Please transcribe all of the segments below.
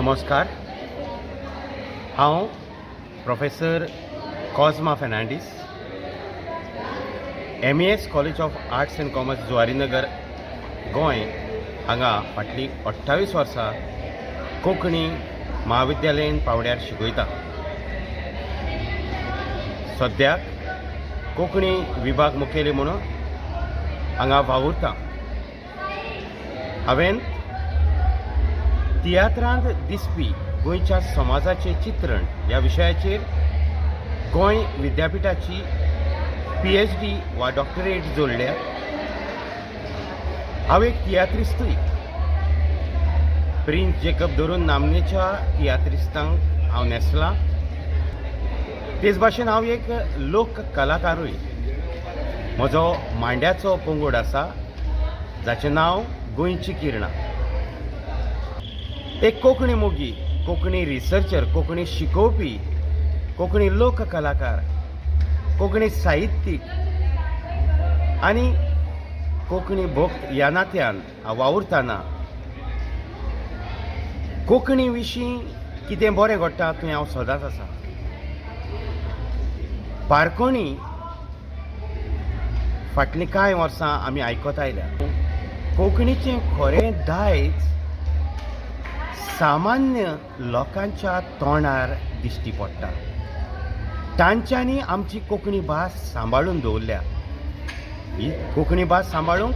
नमस्कार. हांव professor Cosma Fernandes, MES College of Arts and Commerce, Zuarinagar, Goa हांगा फाटलीं 28 वर्सां कोंकणी म्हाविद्यालयीन पांवड्यार शिकयता. सद्याक कोंकणी विभाग मुखेली म्हणून हांगा वावुरता. हांवें तियात्रांत दिसपी गोंयच्या समाजाचें चित्रण ह्या विशयाचेर गोंय विद्यापिठाची पीएचडी वा डॉक्टरेट जोडल्या. हांव एक तियात्रिस्तूय. प्रिन्स जेकब धरून नामनेच्या तियात्रिस्तांक हांव न्हेसलां. तेच भाशेन हांव एक लोक कलाकारूय. म्हजो मांड्याचो पंगड आसा, जाचें नांव गोंयची किरणां. एक कोंकणी मोगी, कोंकणी रिसर्चर, कोंकणी शिकोवपी, कोंकणी लोक कलाकार, कोंकणी साहित्यीक आनी कोंकणी भक्त ह्या नात्यान हांव वावुरतना कोंकणी विशीं कितें बरें घडटा थंय हांव सदांच आसा. पारकोणी फाटलीं कांय वर्सां आमी आयकत आयल्या. कोंकणीचें खरें दायज सामान्य लोकांच्या तोंडार दिश्टी पडटा. तांच्यांनी आमची कोंकणी भास सांबाळून दवरल्या. ही कोंकणी भास सांबाळूंक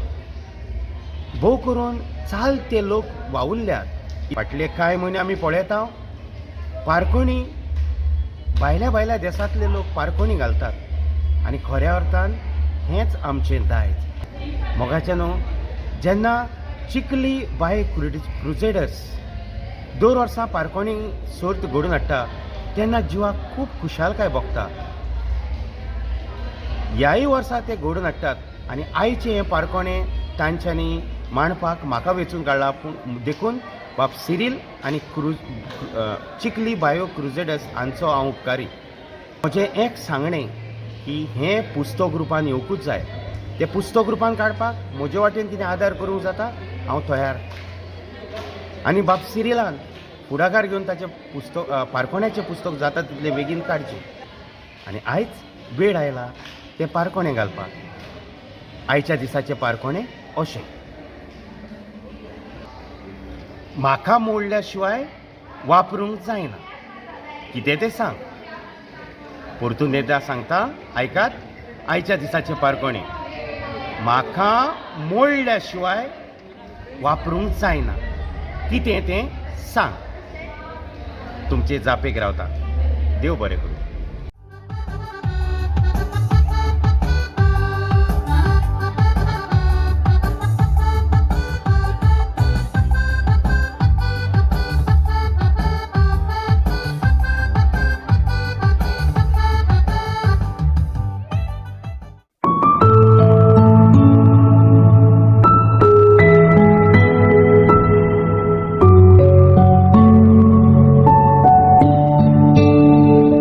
भोव करून चालते लोक वावुरल्यात. फाटले कांय म्हयने आमी पळयता, पारकोणी भायल्या भायल्या देसांतले लोक पारकोणी घालतात आनी खऱ्या अर्थान हेंच आमचें दायज. मोगाचें न्हू, जेन्ना चिखली बाय क्रुजेडर्स दर वर्सा पारकोणी सर्त घडोवन हाडटा, तेन्ना जिवाक खूब खुशालकाय भोगता. ह्याय वर्सा ते घडोवन हाडटात आनी आयचें हें पारकोणें तांच्यांनी मांडपाक म्हाका वेंचून काडला. पूण देखून बाब सिरील आनी क्रुज चिखली बायो क्रुजेडर्स हांचो हांव उपकारी. म्हजें एक सांगणें की हें पुस्तक रुपान येवकूच जाय. तें पुस्तक रुपान काडपाक म्हजे वाटेन कितें आदार करूंक जाता, हांव तयार. आनी बाब सिरिलान फुडाकार घेवन ताचें पुस्तक, पारकोण्याचें पुस्तक जाता तितलें बेगीन काडचें. आनी आयज वेळ आयला तें पारकोणें घालपाक. आयच्या दिसाचें पारकोणें अशें: म्हाका मोडल्या शिवाय वापरूंक जायना, कितें तें सांग. परतून एकदां सांगता, आयकात. आयच्या दिसाचें पारकोणें: म्हाका मोडल्या शिवाय वापरूंक जायना, कितें तें सांग. तुमचे जापेक रावता. देव बरें करूं.